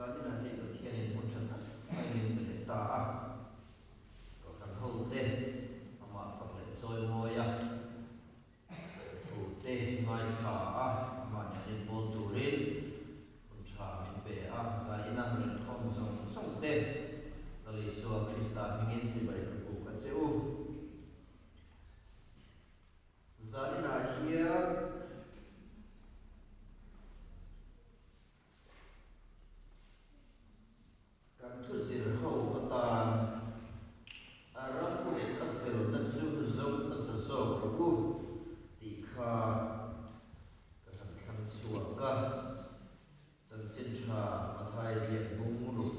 Zaninah hei Pathianin hmun tha tak mai min pe leh ta a, Kohhran hote amah fak leh chawi mawi a, thu te ngaithla a, amah nen inbawl turin hun tha min pe a, Zaina rinkhawm zawng zawng te Lal Isua Krista hmingin chibai ka buk a che u. Zaninah hian kan thu zir ho atan a ram leh a felna chu zo hmasa zawk rawh u tih kha ka han thlang chhuak a, chanchin tha Mathai ziak bung ruk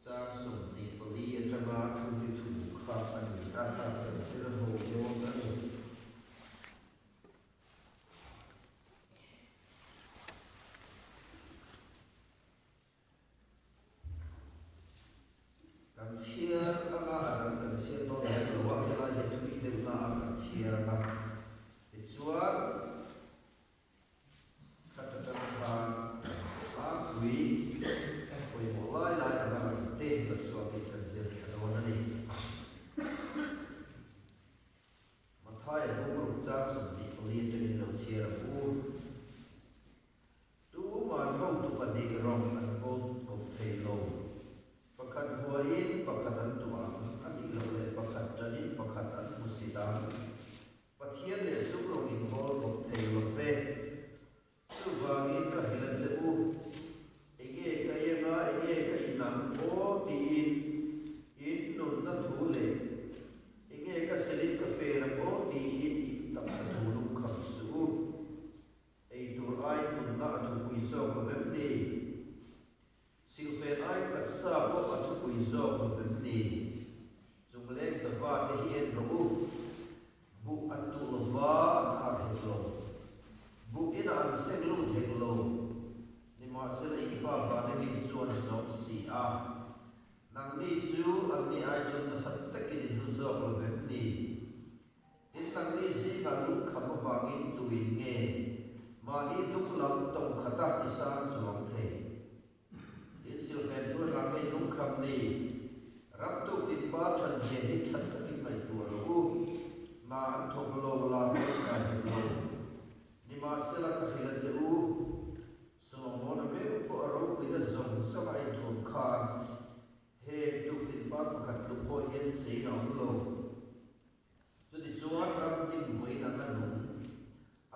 Chang 24 atanga thute thu kha a ni a, a kan zir ho dawn a ni. Kan chhiar anga a dang kan chhiar dawn lem lo a, helai hi thui deuhna a kan chhiar anga tichuan, Khat atang khan tlangpui pawimawh lai lai anga lang te la chhuakin kan zir thla dawn a ni. Mathaia bawk ruk chang 24 atangin lo chhiar ang u. Tuman hotu pahnih rawng an bawl kawp thei lo. Pakhat huaiin pakhat an tuah ang, a nih loh leh pakhat tanin pakhat an hmu si dang. Pathian leh sum rawng in bawl bawk thei lo ve. Chuvangin ka hrilh a che u, enge ka iang a, enge ka inang aw tiin in nunna thu leh enge ka selin ka fel ang aw tiin in taksa thu lungkham suh u. Ei tur aiin nunna a thupui zawk lo vem ni? Silfen ai taksa pawh a thupui zawk lo vem ni? Chungleng sava te hi en rawh u. Buh an tuh lo va, an khak hek lo. Buh inah an seng lut hek lo. Nimahsela in pa vana mi chuan a chawm si a. Nangni chu anni ai chuan nasa takin in hlu zawk lo vem ni? Tin, nangni zingah lungkham avangin tuin nge mahni dum lam tawng khata ti sang chuang thei? Tin, silfen thu engah nge lungkham ni? Ram tuk tin pa than zia hi that takin ngaihtuah rawh u. Hna an thawk lo, la pawh an kai hek lo. Nimahsela ka hrilh a che u, Solomon-a meuh pawh a ropuina zawng zawng a inthuam khan heng tuk tin pa pakhat tluk pawh hian chein a awm lo. Chutichuan ram hnim vawiin an la nung.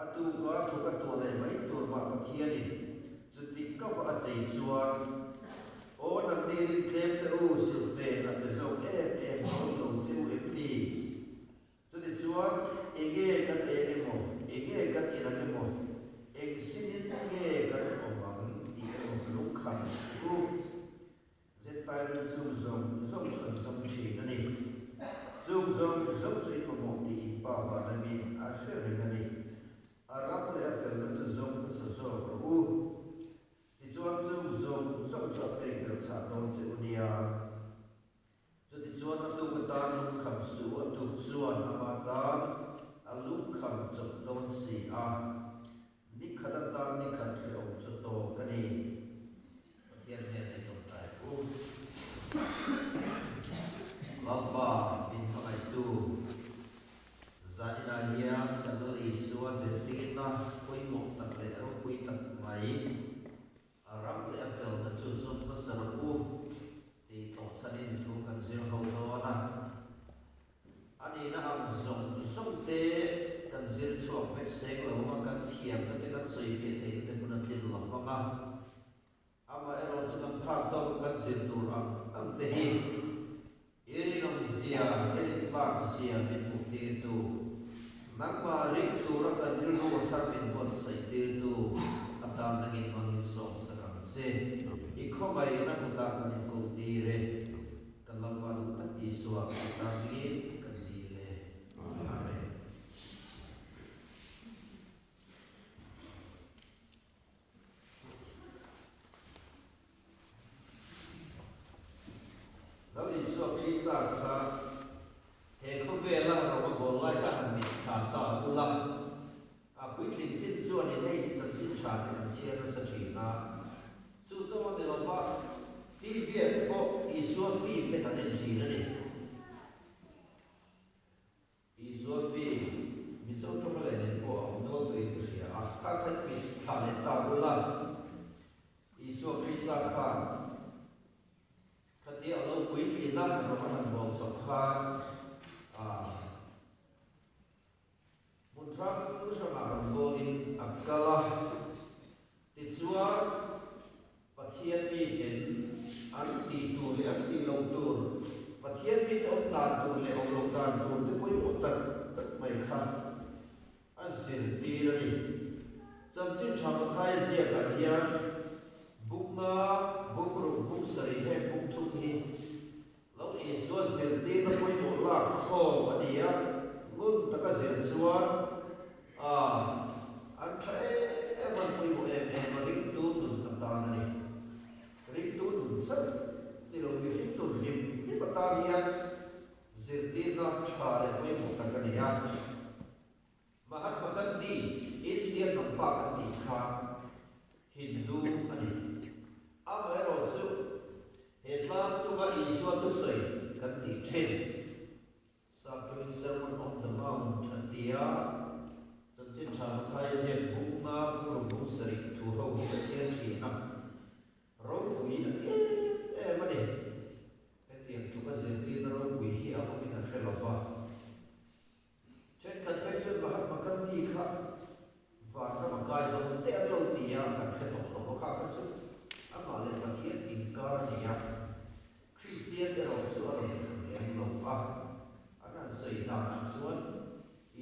A tuka thuk a tuah leh mai tur mah Pathianin chuti ka va a chei chuan, Aw nangni rin tlem te u, silfen a pe zawk em em dawn lo che u em ni? Chutichuan enge kan eng emaw, enge kan in ang emaw, eng sinin nge kan awm ang tih emaw lungkham suh u. Zentailin chung zawng zawng chu an zawng thin a ni. Chung zawng zawng chu in mamawh tih in pa Vanamin a hre reng a ni. A ram leh a felna chu zawng hmasa zawk rawh u. Tichuan chung zawng zawng chu a pek belh chhah dawn che u nia. Chutichuan a tuk atan lungkham suh a tuk chuan ama tan a lungkham chawp dawn si a, ni khat atan ni khat hrehawm chu tawk a ni. Pathian hnen i tawngtai u. Lalpa min hmangaihtu, zaninah hian kan Lal Isua zirtirna pawimawh tak leh ropui tak mai, A ram leh a felna chu zawm hmasa rawh u tih tlawh chhanin thu kan zir ho dawn a. A nihna ang zawng zawng te kan zir chhuak vek seng lo anga kan thiamna te kan sawi fiah theihna te hmun a tlin lo vang a. Amaherawh chu kan phak tawk a kan zir tur ang ang te hi I rinawmzia, i rintlakzia min hmuhtirtu, nangmah ring tura kan rilru a thar min buatsaihtirtu atan nangin hmangin sawmsak ang che. I khawngaihna kutah kan inkulhtir e. Kan Lalpa duh tak Isua Krista hmingin kan dil e. Amen. Lal Isua Krista kha he khawvela rawng a bawl lai kha han mit thla ta ula, a puitlin chin chuanin hei chanchin tha te kan chhiar nasa thin a. Chu TV-ah te pawh Isua film te kan en thin a ni. Isua film Mizo tawng a lehnen pawh a awm nual tawhin ka hria a, kha khan mit thlah leh ta ula. Isua Krista khan khatia a lo puitlin a, rawng a han bawl chawp khan a Hmun hrang hrangah rawn bawlin a kal a, tichuan Pathian miten an tih tur leh an tih loh tur, Pathian mite awm dan tur leh awm loh dan tur te pawimawh tak tak mai kha a zirtir a ni. Chanchin tha Mathaia ziakah hian bukna, bukruk, buksarih heng bukthum hi Lo Isua zirtirna pawimawh lak khawm a ni a, ngun taka zir chuan a an tha em em a, an pawimawh em em a, ringtu nun atan a ni. Ringtu nun chauh ni lo, mihring nun hrim hrim atan hian zirtirna tha leh pawimawh tak a ni a. Mahatma Gandhi, India hnampa kan tih kha Hindu a ni. Amaherawhchu, he tlang chunga Isua thusawi kan tih thin, Saptawngin Sermon on the Mount an ti a, Chanchin Tha Mathaia ziak bung nga, bung ruk, bung sarih thu ho hi ka chhiar thin a, ropui a ti em em a ni. Hetiang tluka zirtirna ropui hi a awmin a hre lova. Thenkhat phei chuan Mahatma Gandhi kha vanram a kai dawn teh an lo ti a, kan hre tawh lo a, kha kha chu amah leh Pathian inkar a ni a, Kristian erawh chu a rawn hre lem lo a, an han sawi danah chuan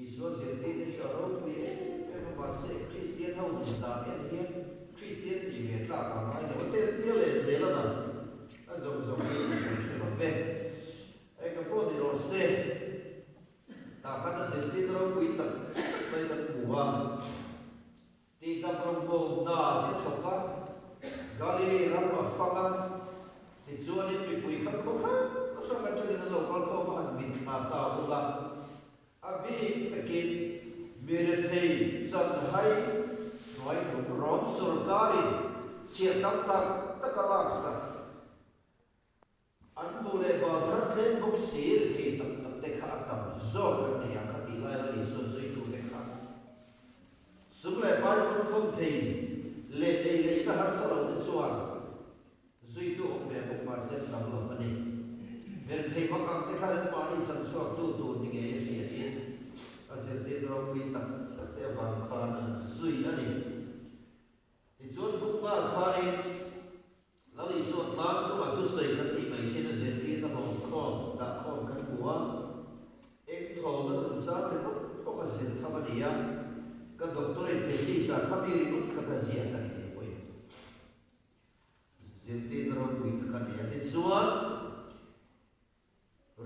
Isua zirtirte chu a ropui em em a, mahse Kristian ho nun dan en hian Kristian tih ve tlak a ngai lo a, tel tir leh zel a na, a zawng zawng hi kan hre lo ve. Hei ka pawh ni rawh se, tah khan a zirtirna ropui tak tak mai kan hmu a, tihdam rawngbawlna te thawk a, Galilee ram a fang a, tichuanin mipui kha khaw hrang hrang atangin an lo kal khawm a, an mitthla ta bawk a, a bik takin mi rethei chanhai hnuaihnung Rom sawrkarin chhiah tam tak tak a laksak. An bu leh bal thar thleng bawk si rethei tak tak te kha a tam zawk an ni a, khatih lai la Isua zuitute kha sum leh pai phun khawm thei leh ei leh in a harsa lo te chuan zuitu awm ve bawk mahse an tam lo a ni. Mi rethei mak ang te khan an mahni chhan chhuak tu tur ni ngei a hriatin a zirtir ropui tak tak te avang khan an zui a ni. Tichuan Bukma khanin Lal Isua tlang chungah thusawi kan tih mai thin a zirtirna hlawm khawm dah khawm kan hmu a, eng thawlna chungchang ringawt pawh ka zir tham a ni a, ka doctorate thesis ah kha mi ringawt kha ka ziak a ni ngei pawhin zirtirna ropui tak a ni a. Tichuan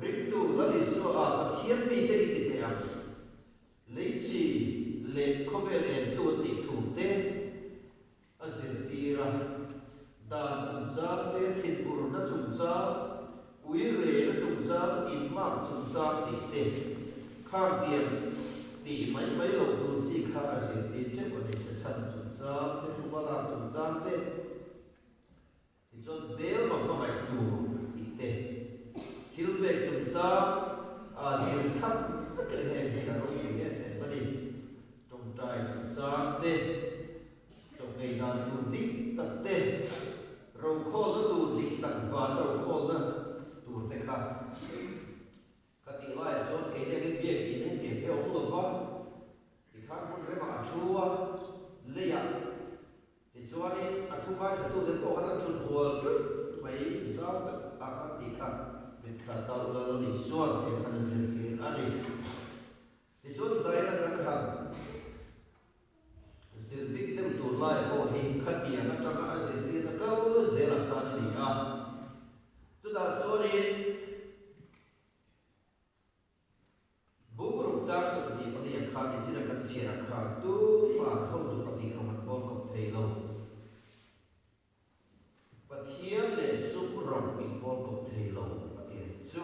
Ringtu Lal Isua ah Pathian mite i ti teh ang. Lei chi leh khawvel entu an tih thu te a zirtir a, dan chungchang te, thinurna chungchang, uirena chungchang, inmark chungchang tih te, khangtiang tih mai mai loh tur chi kha a zirtir teuh a ni. Chhechhan chungchang te, thuba lak chungchang te. Tichuan hmelma hmangaih tur tih te, thil pek chungchang a zir thak vek leh heng hi a ropui em em a ni. Tawngtai chungchang te, chawhngei dan tur dik tak te, rokhawlna tur dik tak vana rokhawlna tur te kha. Ka tih laiah chuan keini angin biakinn hetiang te a awm lo va, tikhan hmun remah a thu a, leiah tichuanin a thu ngaithlatute pawh khan an thut hual ṭuih mai zau tak ah khan tih kha mitthla ta ula Lal Isuan tih khan a zirtir a ni. Tichuan Zaina kan han zir bik deuh tur lai pawh hi khatiang atanga a zirtirna kal zelah khan a ni a, chutah chuanin Bungruk char 24 a khan nichina kan chhiarah khan tumah hotu pahnih rawng an bawl kawp thei lo. Pathian leh sum rawng in bawl kawp thei lo a ti rih chu.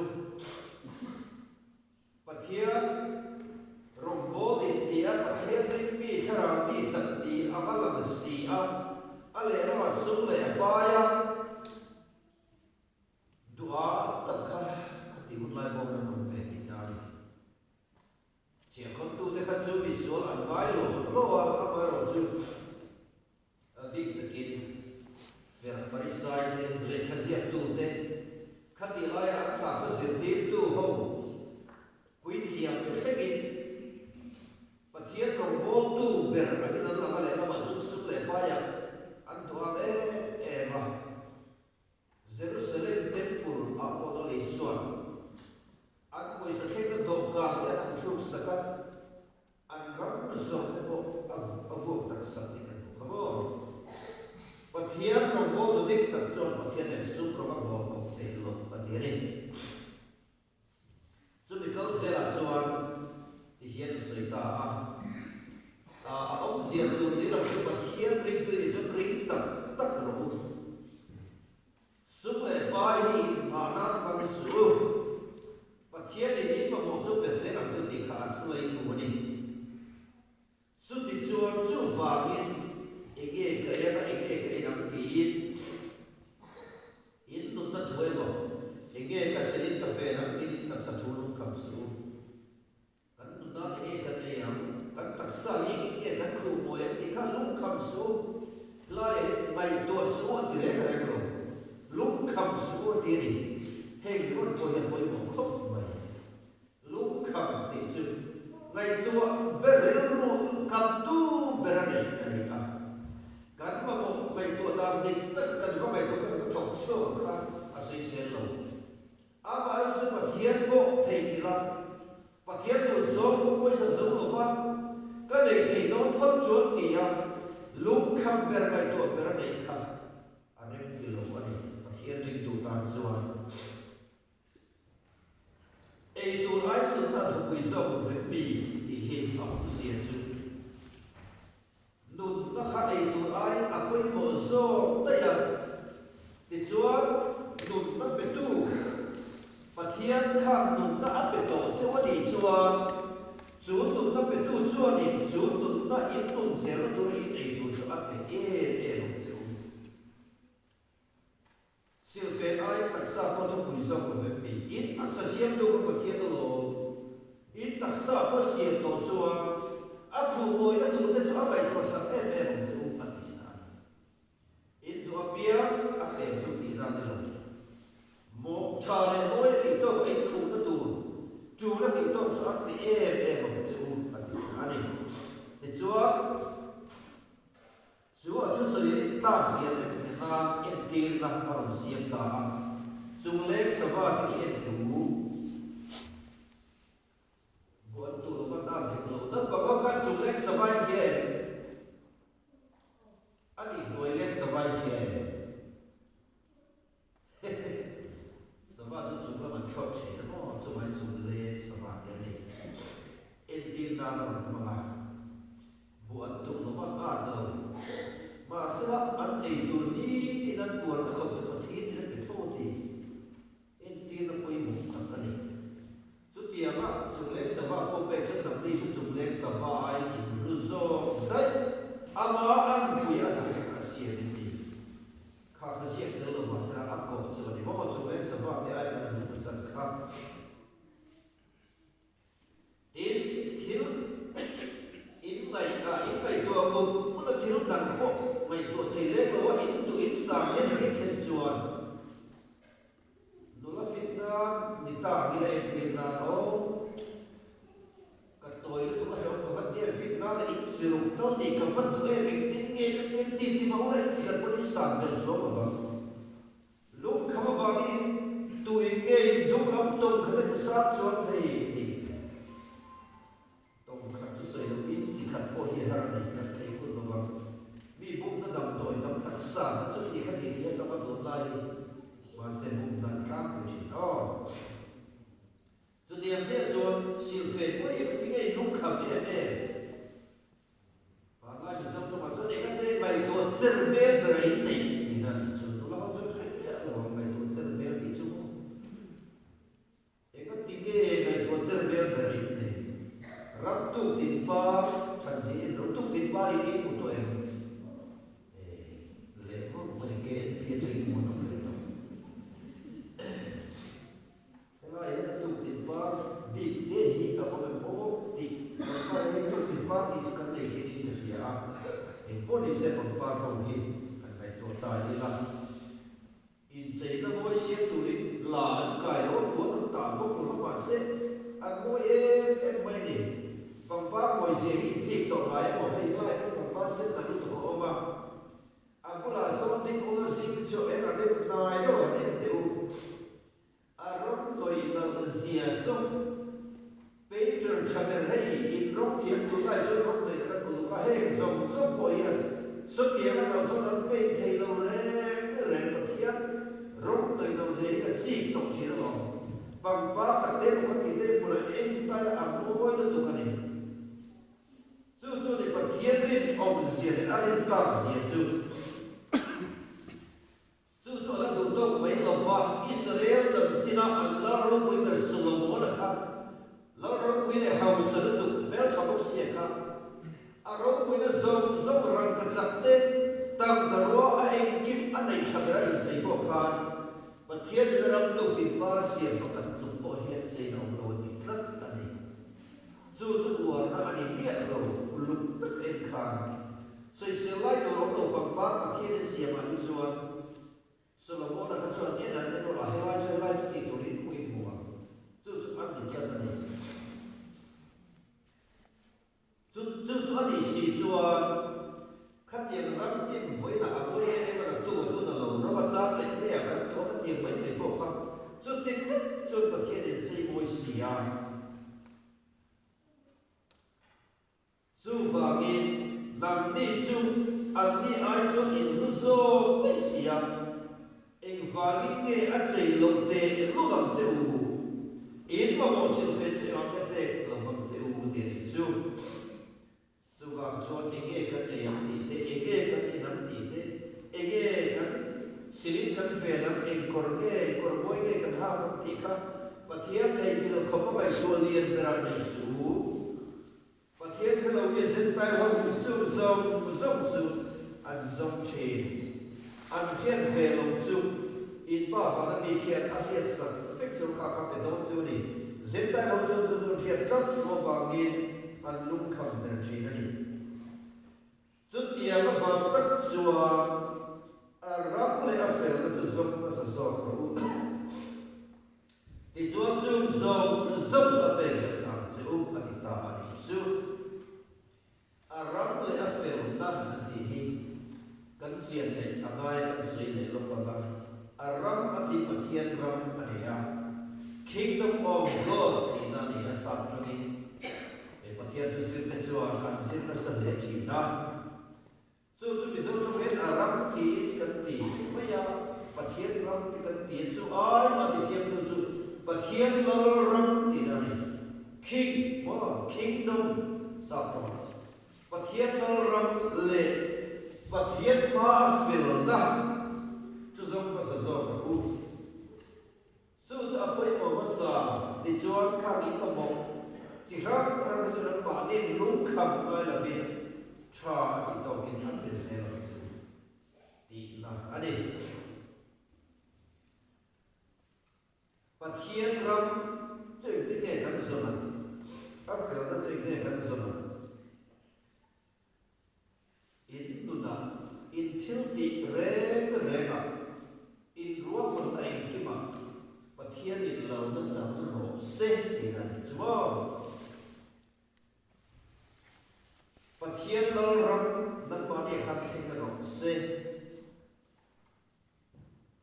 Pathian rawng bawl. tak chuan Pathian leh sum rawng a bawl kawp theih loh a ti a ni. Chumi kal zelah chuan ti hian a sawi ta a, A awmzia tur ni lo chu Pathian ringtu i nih chuan ring tak tak rawh u. Sum leh pai hi inhmah nan hmang suh u. Pathianin in mamawh chu pe zel ang chu tih kha a thu a inhmu a ni. Chutichuan chuvangin enge ka en a enge ka en ang tiin in nunna thu emaw enge ka selin ka fen ang tiin in taksa thu lungkham suh u. Kan nunna enge kan ei ang, kan taksa hi engin nge kan khuh mawi ang tih kha lungkham suh u. Hlaiah hian ngaihtuah suh u a ti reng reng lo. Lungkham suh u a ti a ni. Heng ringawt pawh hi a pawimawh khawp mai. Lungkham tih chu ngaihtuah ber rilru kaptu ber a nei a ni a. Kan mamawh ngaihtuah dan dik taka kan va ngaihtuah kan va thawk chhuak kha a sawisel lo. Amaherawhchu chu Pathian pawh theih ila, Pathian duh zawng pawh pawisa zo lo va, ka neih theih dawn phawt chuan ti a lungkham ber ngaihtuah ber a neih kha a rem ti lo a ni Pathian ringtu tan chuan. Ei tur ai nunna thupui zawk ve mi tih hi a awmzia chu nunna kha ei tur ai a pawimawh zawk daih a, tichuan nunna petu Pathian khan nunna a pe tawh cheu a nih chuan chu nunna petu chuanin chu nunna in nun zelna tura in ei tur chu a pe em em ang che u. Silhfen aiin taksa pawh thupui zawk lo vek mi. In taksa siamtu kha Pathian alawm. In taksa pawh siam tawh chuan a khuh mawina turte chu a ngaihtuah sak em em ang che u a tihna a ni. In duh apiang a hlem chu tihna a ni lo. Mawh tha leh mawi a tih tawk a in khuhna tur tul a tih tawk chu a ti em em ang che u a tihna a ni. Tichuan. Chu a thusawi rin tlak zia leh hmeh nan entirna a rawn siam ta a, chung leng sava te khi en thu buh an tuh lova dan hek lo. Naupang ho khan chung leng sava in hria em? A nih hnuai leng sava in hria em? Sava chu chung lam an thlawk thin a maw? Chuvangin chung leng sava te an ni. Entir nan a rawn hmang a, buh an tum lo va, an at lo. Mahsela an ei tur nitin an puan a khawp chu Pathianin a pe tho a ti. Entirna pawimawh tak a ni. Chutianga chungleng sava pawh pek chu nangni chu chungleng sava aiin in hlu zawk daih. Ama an pui a duh a siam in ni. Kha kha ziak tel lo mahse a kawh chu a ni maw? Chungleng sava te aiin an hmuhna chan kha. Tin, thil in ngaihtuah in ngaihtuah ngut ngut a thil dang pawh ngaihtuah thei lem lo a in duh in sang hian eng in thlen chuan nula fit nan ni ta ang ila entir nan aw ka tawi lutuk a hlauh ka va tir fit nan a in chi ruk tal nih ka va duh em engtin nge ka tir ti ti mah ula in chi khat pawn in san bel chuang lo vang. Lungkham avangin tuin nge in dum lam tawng khat a ti sang chuang thei tih tawng khat chu sawi lo in chi khat pawh hi har a nei khat thei hun lo vang. Mi bumna damdawi tam tak san na chu ti kha ni ti a tam a tun lai hi mahse bum dan tlangpui thin aw. Chutiang chiah chuan silhfen pawh hi engtin nge in lungkham em em? Pangngai Mizo tawngah chuan eng ate ngaihtuah cher hmel ber in nei tihna a nih chu. Nula ho chuan hre miah lo ang ngaihtuah cher hmel tih chu maw? Eng ati nge ngaihtuah cher hmel ber in nei? Ram tuk tin par than zih in ram tuk tin par in in hmu tawh em? E leh ngawt mai KNP atangin hmuh an awm leh tawh. Helai hian a tuk tin par bik te hi a awm em aw tih pangpar hi tuk tin par tih chu kan nei thin in ka hria a, engpawh ni se pangpar ho hi kan ngaihtuah ta ila. Incheina mawi siam turin la an kai lo a, puan an tah bawk lo va mahse an mawi em em mai a ni. Pangpar mawi zia hi inchik tawh ngai emaw hei helai hian pangpar sen nalh lutuk a awm a. A bulah sawn ding ula zing chu eng a rem hnai deuh han en teh u. A rawng hnawih nalh zia zawng painter tha ber hei in rawng thiam tur lai chuan rawng hnawih kha kan uluk a, heng zawng zawng pawh hian sawtiang a nalh zawng an paint thei lo reng reng Pathian. tak te emaw kan tih te hmunah en ta ila a mawi lutuk a ni. Chu chu ni Pathian rinawmzia leh a rintlak zia chu. Chu chu a la duh tawk mai lo va, Israel chanchina an lal ropui ber Solomona kha, lal ropui leh hausa lutuk hmeltha bawk sia kha, a ropuina zawng zawng rangkachak te, tangkarua a engkim a neih tha ber a inchei pawh khan Pathianin a ram tuktin par a siam pakhat tluk pawh hian chein a awm lo a ti tlat a ni. Chu chu uarna a ni miah lo, uluk tak en khan. Sawisel lai tur awm lo pangpar Pathianin siamah hi chuan Solomona kha chuan en an en rawh a, helai chu helai chu tih turin hmuh in hmu ang. Chu chu an ni tlat a ni. Chu chu chu a nih si chuan khatiang ram hnim vawiinah a ngawi em em a, naktuka chuan a lo ram a chang leh mai a, kan tuah khatiang mai mai pawh kha chuti tak chuan Pathianin chei mawi si a. Chuvangin nangni chu anni ai chuan in hlu zawk daih si a. Engvangin nge a chei loh teh lul ang che u? In mamawh silhfen chu engah nge pek lo vang che u tih a nih chu. Chuvang chuan enge kan ei ang tih te, enge kan in ang tih te, enge kan silin kan fen ang, eng kawr nge, eng kawr mawi nge kan hak ang tih kha Pathian theihnghilh khawp a ngaihtuah lian berah nei suh u. Pathian hre lo mi Zentail ho hi chu zawng zawng chu an zawng thin. An hriat ve lo chu in pa vana mi khian a hriat sak vek chu kha kha pe dawn chu a ni. Zentail ho chuan chu chu an hriat tlat lo avangin an lungkham ber thin a ni. Chutiang avang tak chuan a ram leh a felna chu zawng hmasa zawk rawh u. Tichuan chung zawng zawng chu a pek belh chang che u a ti ta a nih chu. A ram leh a felna an tih hi kan chian leh a ngai kan sawi leh lawk ang a, a ram a tih Pathian ram a ni a, Kingdom of God tihna a ni a sap tangin he Pathian thu zirte chuan an zir nasa hle thin a. Chu chu Mizo tawngin a ram tiin kan ti mai a, Pathian ram ti kan ti chu ai mah ti chiangtu chu Pathian lal ram tihna a ni. King maw? Kingdom sap tawng. Pathian lal ram leh Pathian hma a felna chu zawng hmasa zawk rawh u. Chu chu a pawimawh hmasa tichuan khang in mamawh chi hrang hrang te chu nangmahnin lungkham ngai lovin tha a tih tawkin an pe zel ang chu tihna a ni. Pathian ram chu engtin nge kan zawn ang? Ram felna chu engtin nge kan zawn ang? In nunah, in thil tih reng rengah, in ruahmanna engkimah Pathianin lalna chang rawh se tihna a nih chu maw? Pathian lalram nangmahni khan thleng rawh se.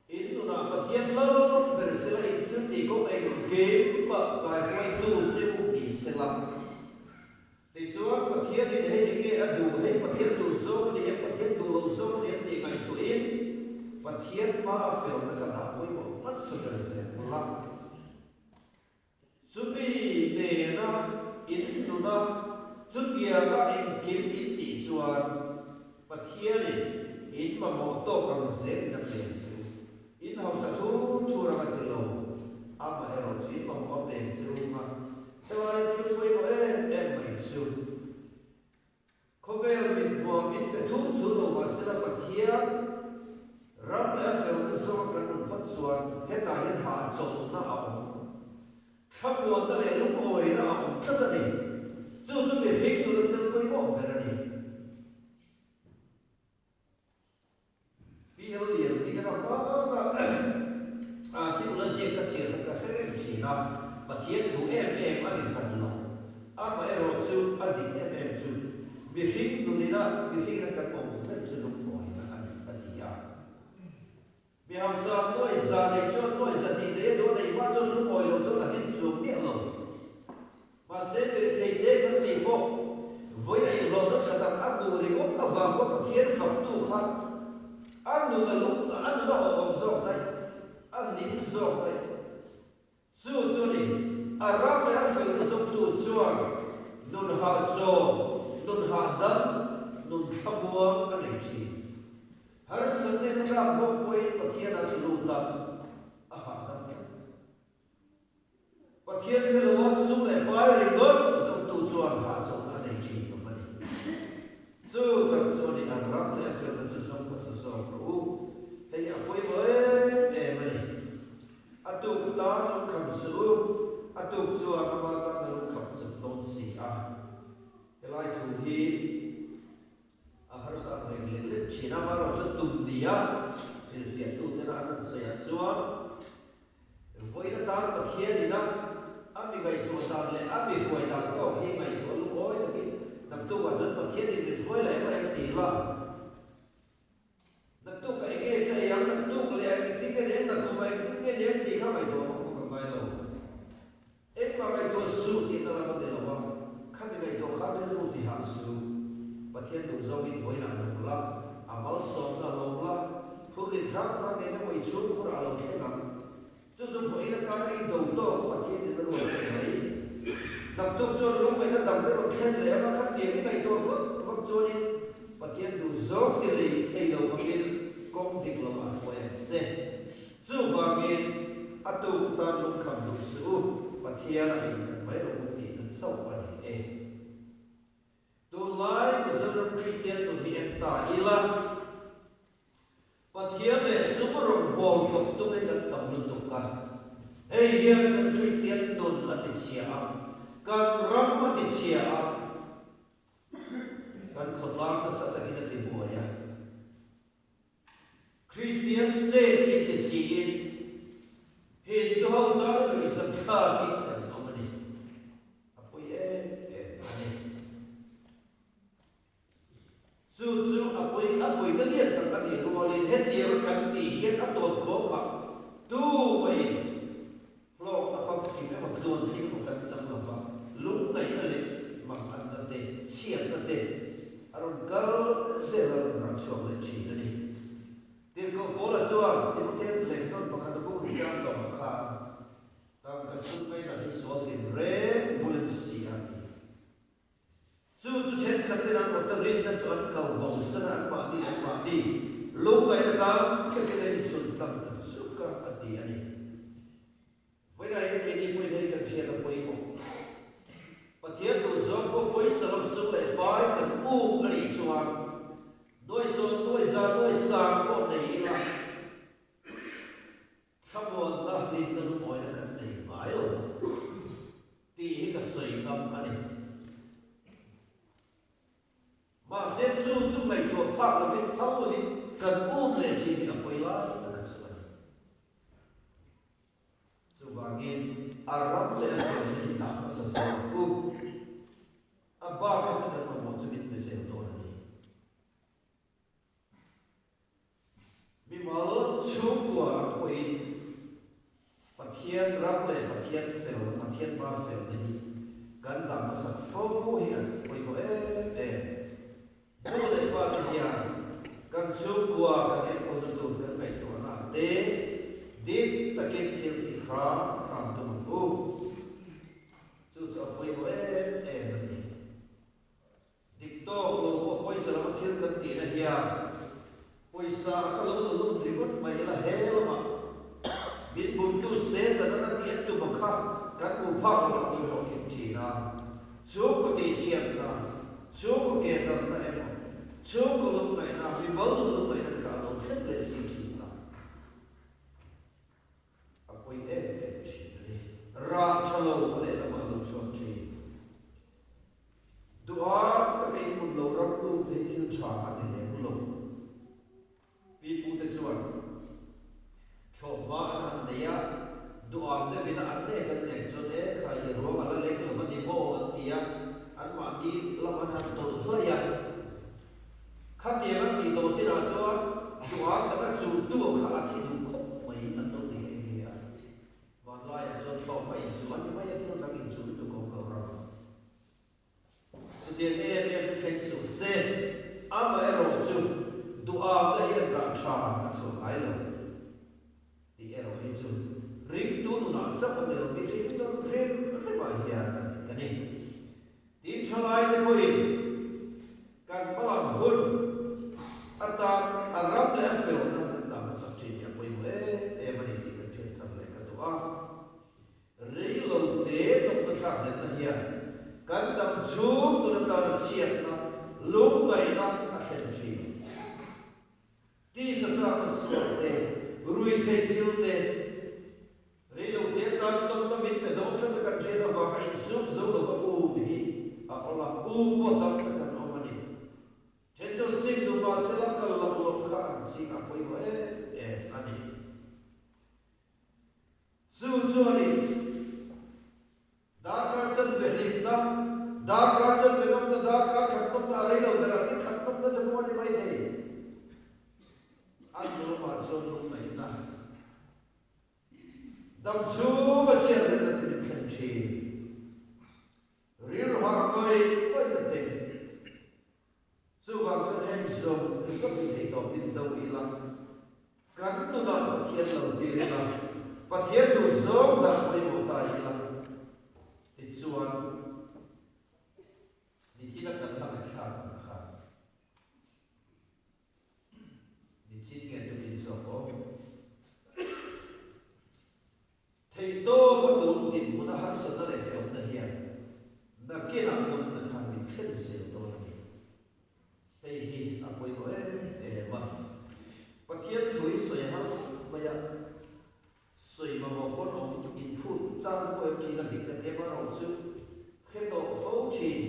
In nunah Pathian lal ber sela in thil tih kawng engkimah kaihruaitu che u ni sela. Tichuan, Pathianin hei enge a duh, hei Pathian duh zawng a ni em, Pathian duh lo zawng a ni em tih ngaihtuahin Pathian hma a felna kha dah pawimawh hmasa ber zel la. Chumi nena in nuna chutianga engkim in tih chuan Pathianin in mamawh tawk ang zelin a peng che u. In hausa thur thur ang a ti lo, amaherawh chu in mamawh a peng che u anga helai thil pawimawh em em mai chu. Khawvel mit hmuam in pe thur thur lo mahsela Pathian ram leh a felna zawnga kan nun phawt chuan hetah hian hahchawlhna a awm. Thlamuanna leh lungawina a awm tlat a ni. Chu chu mihring nuna thil pawimawh ber a ni. PL Lian tih ka hmana article a ziak ka chhiar kha ka hre reng thin a, Pathian thu em em a ni hran lo. Amaherawh chu a dik em em chu mihring nunina mihringina kan awm reng chu lungawina a ni a ti a. Mi hausa nuai za nei chuan nuai za hnih nei a duh a neih hma chuan lungawi lo chuan a hlim chuang miah lo. Mahse, Miritheite kan tih pawh vawiin a inhlawhna tha tak a hmuh ringawt avang pawh Pathian faktu kha a nun a lung a nun a awhawm zawk daih, a hlim zawk daih. Chu chu a ni. A ram leh a felna zawngtu chuan nun hahchawl, nun hahdam, nun thlamuang a nei thin. Harsatna in a tlak bawk pawhin Pathian a tlu lut a, a hahdam tlat. Pathian hre lova sum leh pai ringawt zawngtu chuan hahchawlhna a nei thin lo a ni. Chu tak chu a ni, an ram leh a felna chu zawng hmasa zawk rawh u. Hei hi a pawimawh em em a ni. A tuk tan lungkham suh u, a tuk chuan ama tan a lungkham chawp dawn si a. Helai thu hi. A harsa ang reng lek lek thin a, amaherawh chu tum nia hrilhfiah tuten an rawn sawi ah chuan vawiin atan Pathian ina a mi ngaihtuah dan leh a mi hruai dan tawk hi ngaihtuah lungawi takin naktuk ah chuan Pathian in min hruai leh mai ang tih la naktuk ah enge ka ei ang naktuk leh ah engtin nge ni ang nakkum ah engtin nge ni ang tih kha ngaihtuah vak vak a ngai lo. Engmah ngaihtuah suh tihna lam a ni lo a, khami ngaihtuah kha min ru tihah suh. Pathian duh zawngin vawiinah nung la, a malsawmna a lawm la, phurrit rang rang eng emaw i chhungkhurah a lo thleng ang. Chu chu vawiin atana i do tawk Pathian in a ruat a ni mai. Naktuk chuan lungngaihna dang te rawn thlen leh anga khatiang i ngaihtuah vak vak chuanin Pathian duh zawng ti lei thei lo angin kawng dik lovah a hruai ang che. Chuvangin, a tuk tan lungkham duh suh u, Pathian a innghat mai lo u tih nan chauh a ni e. Tunlai Mizoram Kristian nun hi en ta ila, Pathian leh sum rawn bawl tlawk tum hi kan tam lutuk a. Hei hian kan Kristian nun a tichhia a, kan ram a tichhia a, kan khawtlang nasa takin a tibuai a. Christian state i ti siin Hindu ho tana nuihzat thlakin kan awm a ni. A pawi em em a ni. Chu chu a pawi a pawina lian tak a nih rualin hetianga kan tih hian a tawp khawkah tumah-in Hlawkna famkim emaw tluan thing emaw kan chang lo va, lungngaihna leh manganna te, chhiatna te a rawn kal zel a rawn rah chhuak leh thin a ni. Tirhkoh Paula chuan Timothea lehkhawn pakhat a buk rukchang zawmah khan, Tangka sum ngaihna hi sual tinreng bul a ni si a, a ti. Chu chu thenkhatin an awta rinna chu an kal bo san a, anmahni anmahni lungngaihna tam takin an inchhun tlang ta chuk a, a ti a ni. Vawiinah hian keini pawhin hei kan hriat a pawimawh. Pathian duhzawng pawh pawisa lo sum leh pai kan um a nih chuan nuaisawm nuaiza nuaisang pawh nei ila, Thlamuanna hlimna lungawina kan nei ngai lo tih hi ka sawi ngam a ni. Mahse chu chu ngaihtuah phak lovin phal lovin kan um leh thin hi a pawi lai tak a chu a ni. Chuvangin a ram leh a felna hi dah hmasa zawk ang u. A bakah chu kan mamawh chu min pe zel dawn a ni. Mimal chhungkua ang pawhin Pathian ram leh Pathian fel, Pathian hma felna hi kan dah hmasak fo hi a pawimawh em em. Nu leh pa te hian kan chhungkua kan enkawlna tur kan ngaihtuahna ah te dik takin thil tih hram hram tum ang u. Chu chu a pawimawh em em a ni. Dik tawk lo pawh pawisa lama thil kan tihna hian pawisa a kha lo la lut ringawt mai ila he lamah min bumtu Satan-an a tih a tum a kha kan hmuh phak lo kha a lo hlawhtling thin a. Chhungkaw tihchhiatna, chhungkaw ke darhna emaw, chhungkaw lungngaihna, mimal nun lungngaihna te kha a lo thlen leh si thin a. A pawi em em thin a ni. Rah tha lo a lehlamah a lo chhuak thin. Duham taka inhmun lo ram um te hi thil tha a ni lem lo. Pi pu te chuan thlawhhma an han nei a, duham deuhin a an nek an nek chuan e kha i ruang a la leng lo va ni maw an ti a, anmahni lam an han tawlh hlaih a. Khatiang an tih tawh chinah chuan duham taka chuhtu kha a thi duh khawp mai an lo ti nghe nghe a. Vanlaiah chuan thlawhhma inchuh a ni mai a, thil dang inchuh lutuk a awm lo ram. Chutiang em em chu thleng suh se, amaherawh chu duhamna hian rah tha a chhuah ngai lo tih erawh hi chu ringtu nunah chauh a ni lo, mihring nun hrim a ni. atan a ram leh a felna kan dah hmasak thin hi a pawimawh em em a ni tih kan hriat thar leh ka duh a. Rei lo te nawmna thlak hlelhna hian kan dam chhung nun atana chhiatna, lungngaihna a thlen thin. Tisa chakna sual te, ruihtheih thil te, rei lo te atan nawmna min pe dawn tlat a kan hriat avanga insum zo lova um hi a awl a, um pawh tam tak kan awm a ni. Then chuan sim duh mah sela kal loh loh kha an ching a pawimawh em em a ni. Chu chuanin darkar chanve hlimna, darkar chanve nawmna, darkar khat nawmna a rei lo berah ni khat nawmna te pawh a ni maithei. A hnulamah chuan lungngaihna dam chhunga chhiatna te min thlen thin. Rilru hah ngawih ngawihna te. Chuvang chuan heng zawng zawng hi thei tawp in do ila, kan nunah Pathian lo tir ila, Pathian duh zawng dah pawimawh ta ila, tichuan nichina kan la ngaihthlak ang khan nichin nge tukin zawk aw. Theihtawp a tun dinhmun a harsatna leh hrehawmna hian nakinah nawmna kha min thlen zel dawn a ni. Hei hi a pawimawh em em a, Pathian thu hi sawi a har khawp mai a, sawi mamawh pawn awm inphut chang pawh em thin a dik ka ti amaherawh chu hre tawh fo thin.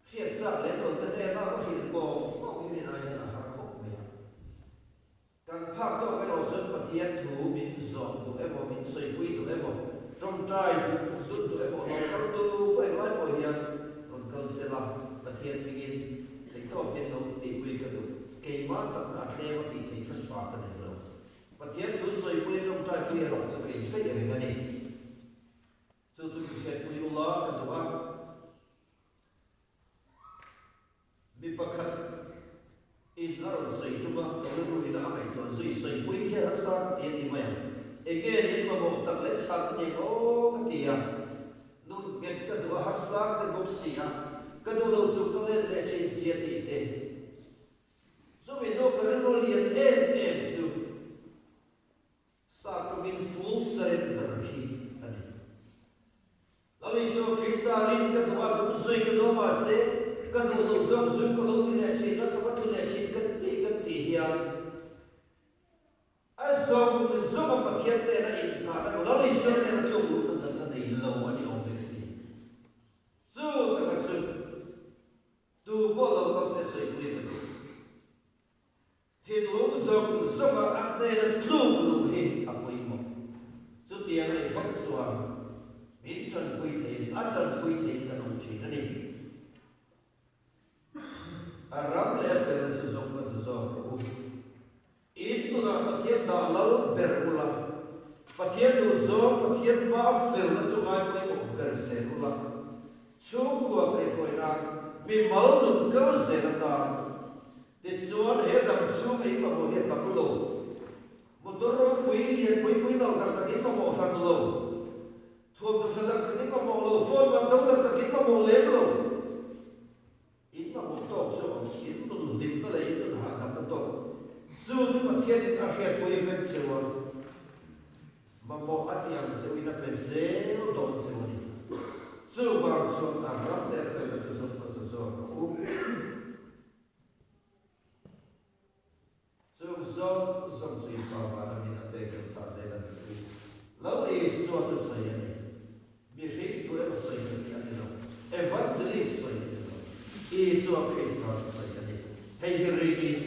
Hriat chak lem lo te hnena va hrilh ngawk ngawk hi rin ai hian a har khawp mai a. Kan phak tawk erawh chuan Pathian thu min zawh duh emaw, min sawipui duh emaw, tawngtai duh dut duh emaw, lo kal tu pawh englai pawh hian rawn kal se la, Pathian hmingin theihtawpin lo tihpui ka duh. Keimah chakna a thlem a tih theih hran pa ka nei lo. Pathian thu sawipui a tawngtaipui erawh chu ka inpeih reng a ni. Chu chu min hriatpui ula ka duh a. Mi pakhat in a rawn sawi tum a, ka rilru in a ngaihtuah zui sawipui hian harsa ka ti a ti mai ang. Enge ni an mamawh tak leh chhan ka nei maw ka ti a, nun nghet ka duh a harsa ka ti bawk si a, ka duh lo chung ka let leh thin si a tih te. Chumi hnu ka rilru lian em em chu sa tawngin full surrender hi a ni. Lal Isua Krista rin ka duh a, lung zui ka duh a, mahse ka duh loh zawk zu ka lo ti leh thin a, ka va tlu leh thin kan tih kan tih hian a zawng zawng a Pathian hnena inngahna emaw Lal Isua hnena tluk luhna dan a nei lo a ni awm e ka ti. Chu taka chu tu pawh lo kal se sawipui ka duh. Thinlung zawng zawnga a hnena tluk luh hi a pawimawh. Chutiang a nih phawt chuan min tanpui thei a ni, a tanpui theiin kan awm thin a ni. A ram leh a felna chu zawng hmasa zawk rawh u. In nunah Pathian dah lal ber ula, Pathian duh zawng, Pathian hma felna chu ngai pawimawh ber zel ula. Chhungkua kaihhruai nan mimal nun kal zel atan Tichuan, he dam chhung ei mamawh hi a tam lo. Motor ropui, lian pui pui nal tak takin mamawh hran lo. Thuamhnaw tha tak takin mamawh lo, phone man do tak takin mamawh lem lo. In mamawh tawk chu a awm, in nun hlimna leh in nun hahdamna tawk. Chu chu Pathianin a hriatpui vek cheu a, mamawh a ti ang cheuin a pe zel dawn cheu a ni. Chuvang chuan a ram leh felna chu zawng hmasa zawk rawh u. Chung zawng zawng chu in Pa vana min a pek ang chah zel ang che u. Lo Isua chu sawi a ni. Mihring tu emaw sawi sa tih a ni lo. Evangelist sawi a ni lo. Isua Krista chu sawi a ni. Hei hi ringin.